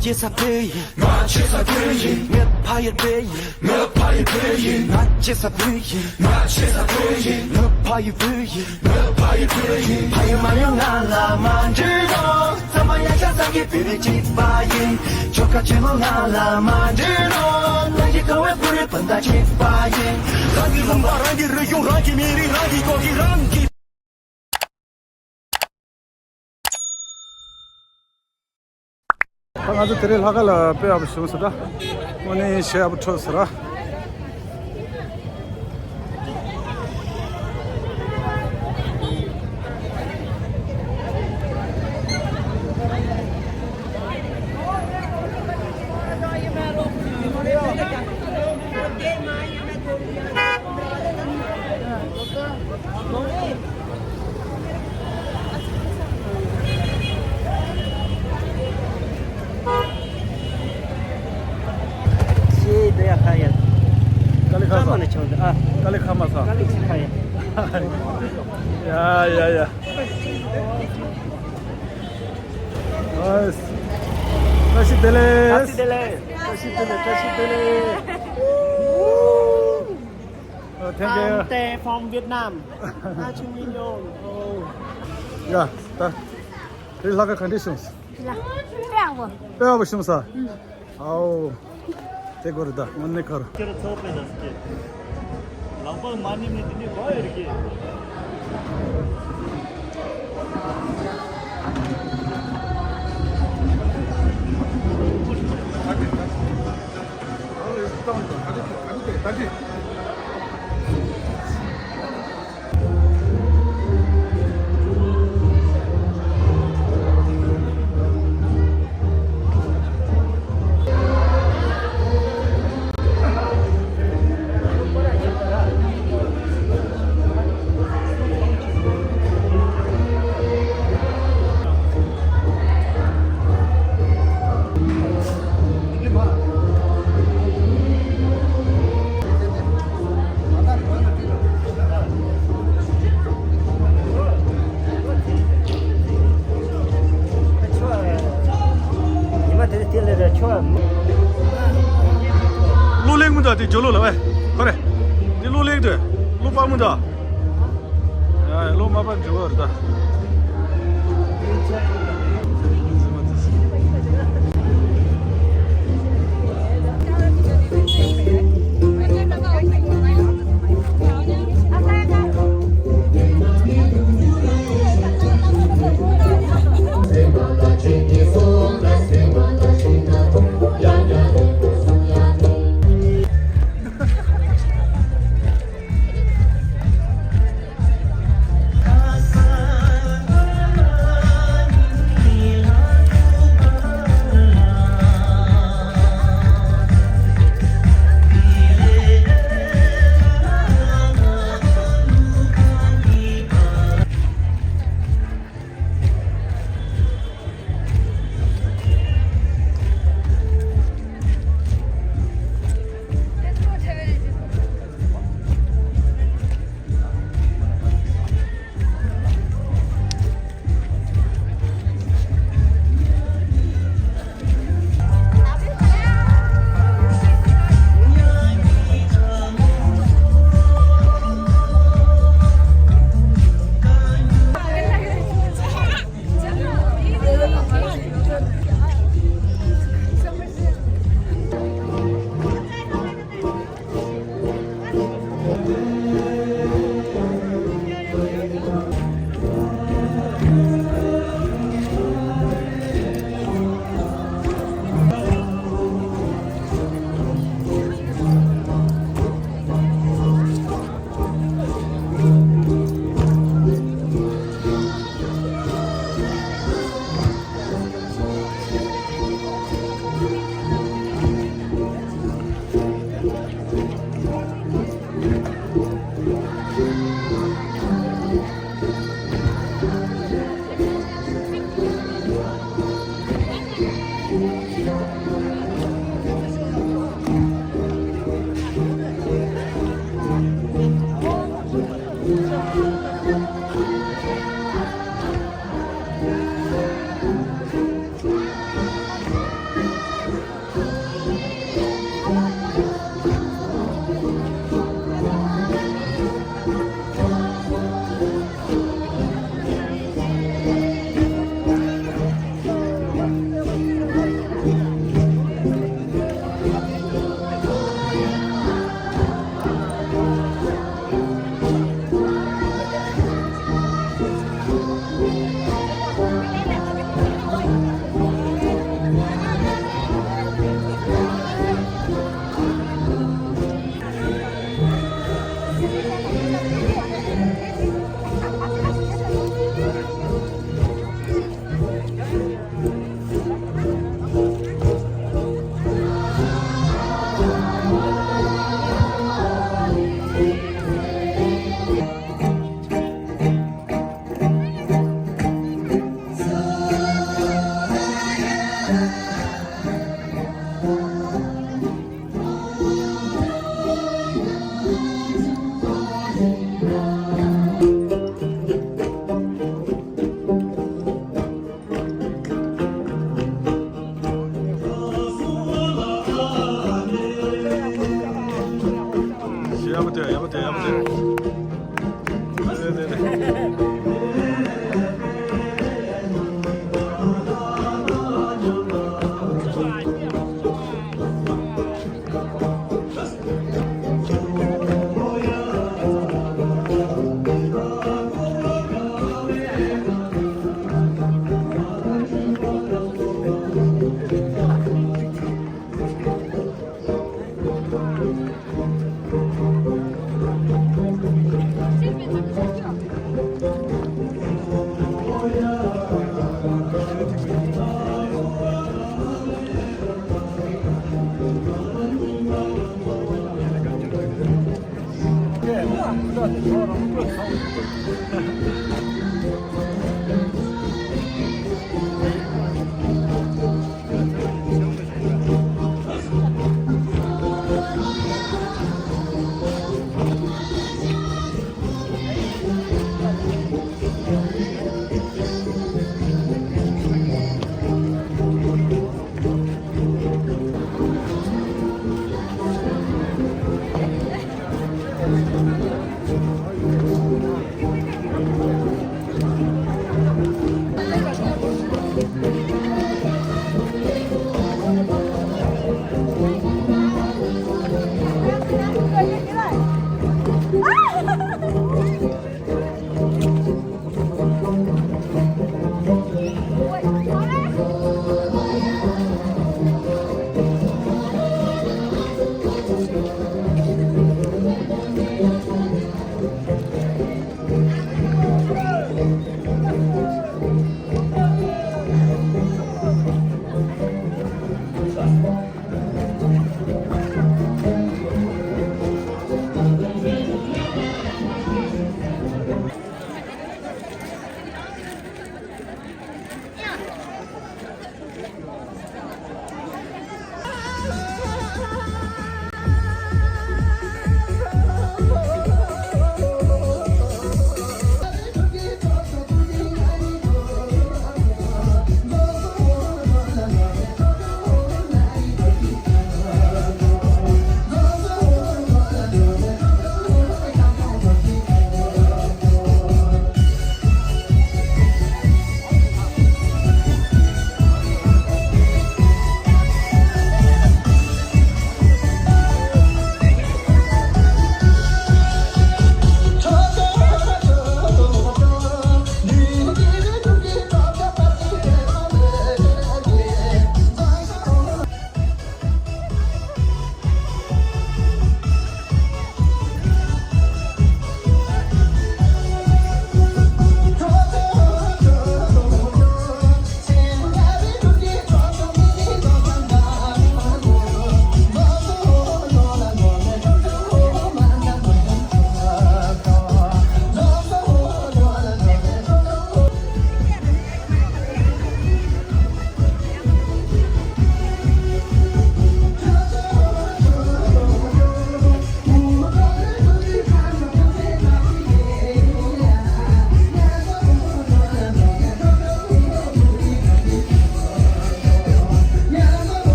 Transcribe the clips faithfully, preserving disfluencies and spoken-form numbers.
ཅེས་ས་བུ་ཡིན། ང་ཅེས་ས་བུ་ཡིན། ངའི་ཕ་ཡུལ་བུ་ཡིན། ང་ཕ་ཡུལ་བུ་ཡིན། ང་ཅེས་ས་བུ་ཡིན། ང་ཅེས་ས་བུ་ཡིན། ངའི་ཕ་ཡུལ་བུ་ཡིན། ང་ཕ་ཡུལ་བུ་ཡིན། ཕ་ཡུལ་མ་ཡོང་ང་ལ་མ་འདྲི་རོགས། ཚང་མ་ཡ་ཤ་ས་གི་བུ་རེ་གཅིག་པ་ཡིན། ཆོ་ག་ཆེན་མོ་ང་ལ་མ་འདྲི་རོགས། ལ་ཡི་ཀ་བའི་བུ་རེ་བུ་འདྲ་གཅིག་པ་ཡིན། རང་གི་ལུང་པ་རང་གི་རིག་གཞུང་རང་གི་མི་རིགས་རང་གི་ལོ་རྒྱུས་རང་གི་ད་ང་ཚོ་དེ་རིང་ལྷག་དཀར་ལ་དཔེ་ཡག་པོ་བྱུང་སོང་ད། དངོས་གནས་ཞེ་ཡག་པོ་འཕྲོད་སོང་ར། ཤེས་དེ་ཡ་ཁ་ཡ། དཀའ་ལས་ཁག་ཁ་མ་ས། ནས་ཆོག་འདི་ཨ། དཀའ་ལས་ཁག་མ་ས། དཀའ་ལས་ཅི་ཁ་ཡ། ཡ་ཡ་ཡ། ཨ། བཀྲ་ཤིས་བདེ་ལེགས། བཀྲ་ཤིས་བདེ་ལེགས། བཀྲ་ཤིས་བདེ་ལེགས། བཀྲ་ཤིས་བདེ་ལེགས། ཨ། Thank you. I'm there from Vietnam. Nice to meet you. ཡ། ད། དེ་ལྷག་དཀར་ག་འདྲས་བྱུང་སོང་། ལ། དཔེ་ཡག་པོ། དཔེ་ཡག་པོ་བྱུང་སོང་། ཨའོ། དེ་གོ་རེད་ད་དངོས་གནས་ཁར། ཁྱེད་རང་ཚོ་དཔེ་ད་སྐྱེ། ལག་པ་མ་ནིམ་ནི་དེ་ནི་གོ་ཡོད་རེད་ཀྱི། ཉི་མ་དེ་དེ་ལས་ར་ཆོག་ཨ། གློག་ཀླད་མི་འདུག་དེ་ཇོ་ལོ་ལ་ཝེ། ཁོ་རེ། དེ་གློག་ཀླད་དུ། གློག་པར་མི་འདུག་ཡ་ཡ་གློག་མ་པར་འཇུག་པར་ད།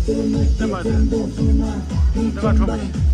སྟོན་པ་དེ། སྟོན་པ་ཁྲོམ་པ་ཡིན།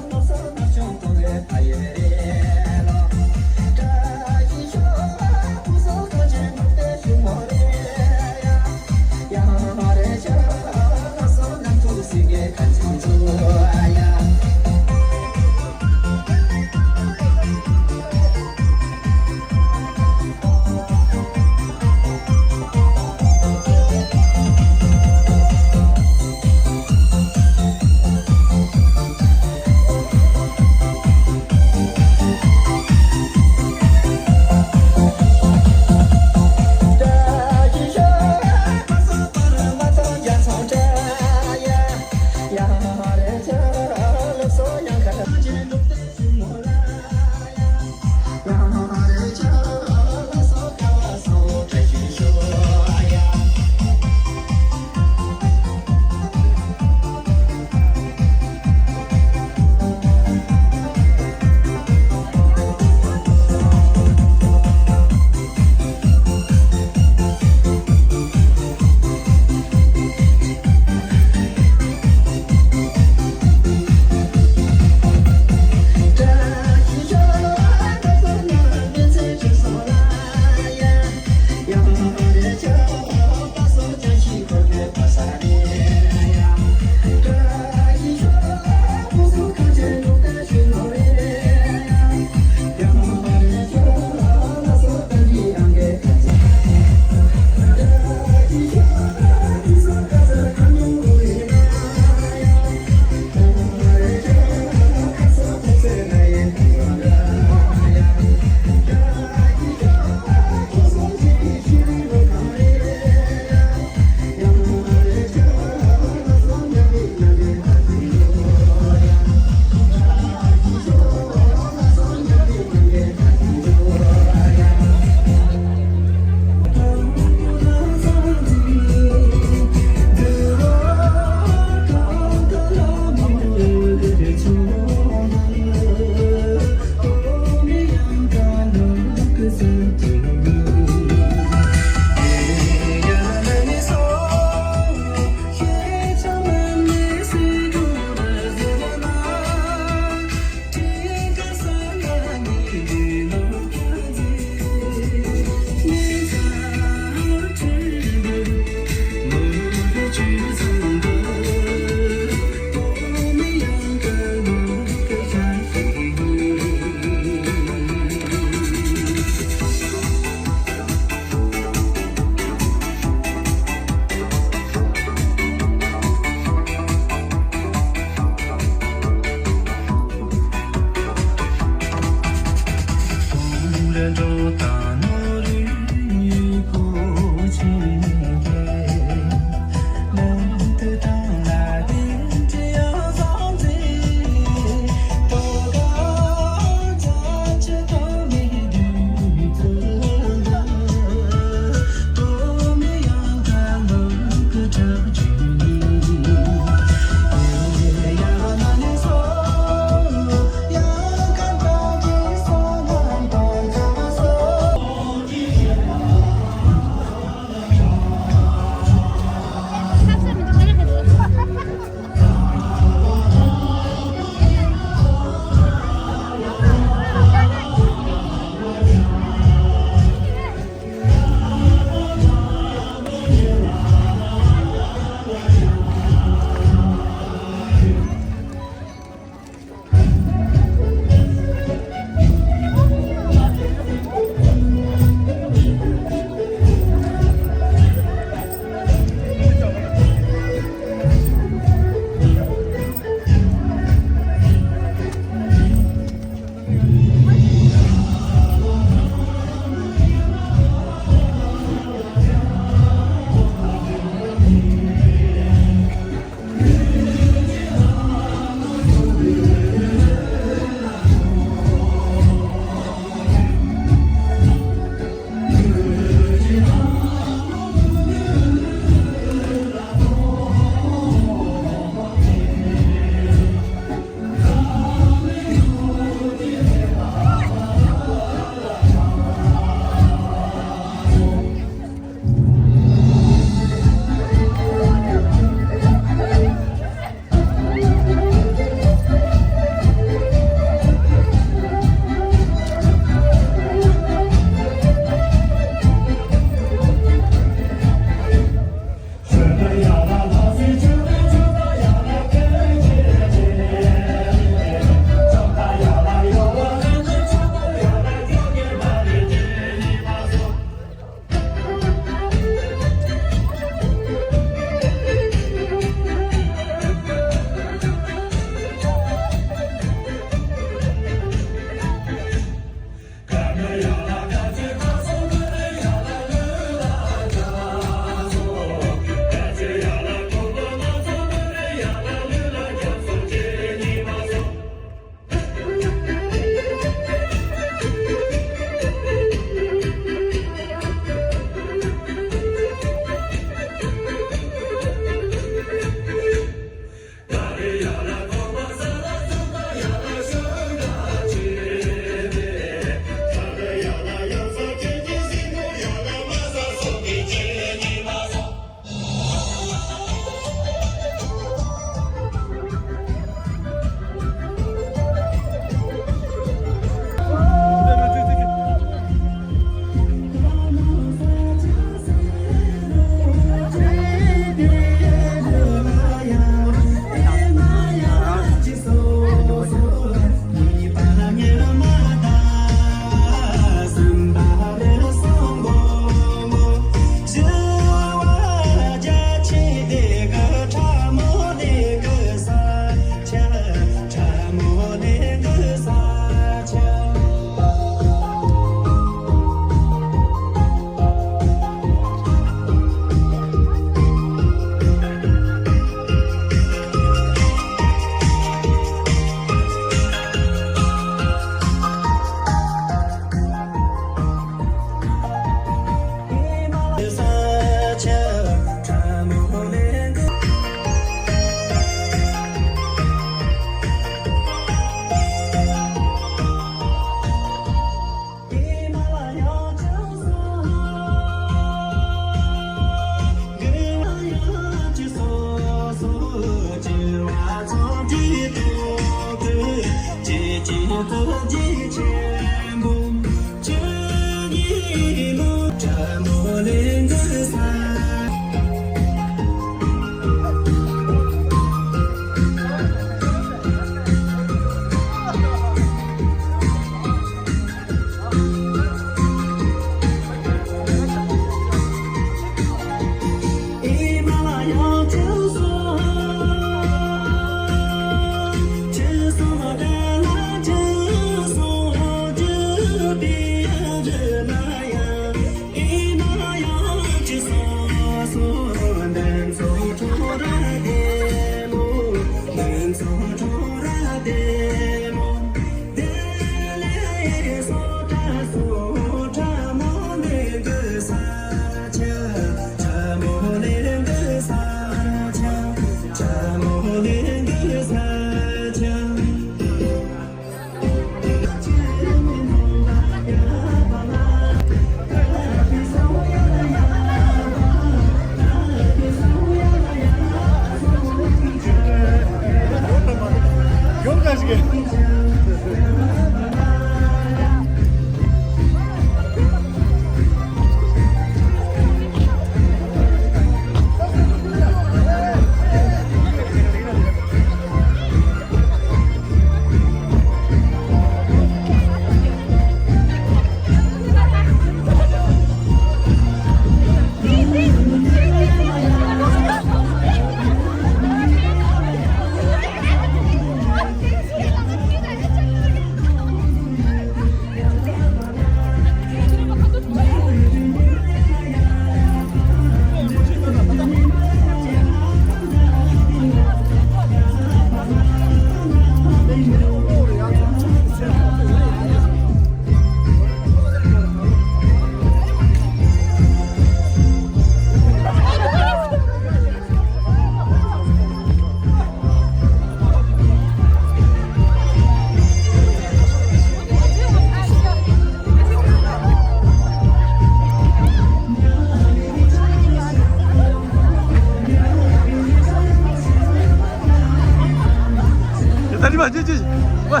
ད་ནི་མ་ཅི་ཅི་ཅི། ཝེ།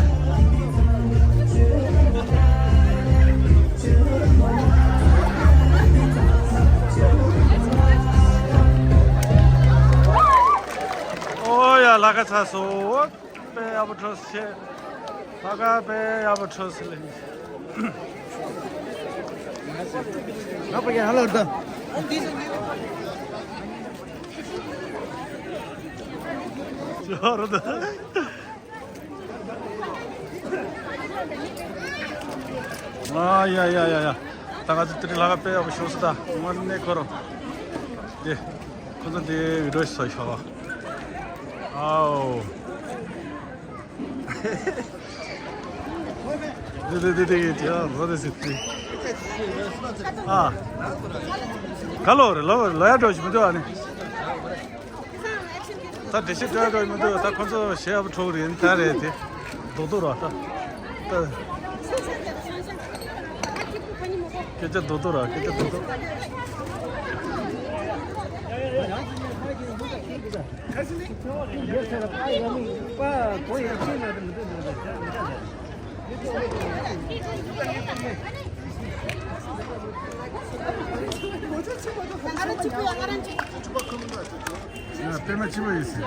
ཨོ་ཡ། ལྷག་ག་ཚ་སོ། དཔེ་ཡག་པོ་འཕྲོ་ཤེས། ལྷག་ག་དཔེ་ཡག་པོ་འཕྲོ་ཤེས་ལེ། ང་པ་ཡ་ཧ་ལོ་ད། ཇོ་རུ་ད། ཨ་ཡ་ཡ་ཡ་ཡ། ད་ང་ཚོ་དེ་རིང་ལྷག་དཔེ་ཡག་པོ་ཤོར་སོང་ད། དངོས་གནས་ཁོ་རང་། དེ། ཁོ་ཚོ་དེ་བི་ཌིའོ་ཞིག་བཟོ་ཤོག་ཨའོ། དེ་དེ་དེ་དེ་དེ་རོ་དེ་སི་ཏི། ཨ། ག་ལོ་རེ་ལོ་ལོ་ཡ་འགྲོ་ཞིག་མི་འདུག་ཨ་ནི། ད་འགྲེལ་བཤད་སྤྲོད་ཡག་མི་འདུག་ད་ཁོ་ཚོ་ཞེ་ཡག་པོ་འཕྲོ་གི་རེད། ད་རེད་དེ། རྡོག་རྡོག་ར་ད། ད། སྐད་ཆ་རྡོག་རྡོག་ར། སྐད་ཆ་རྡོག་རྡོག་ཡ། པད་མ་ཕྱི་པོ་ཡིན་ཟེར།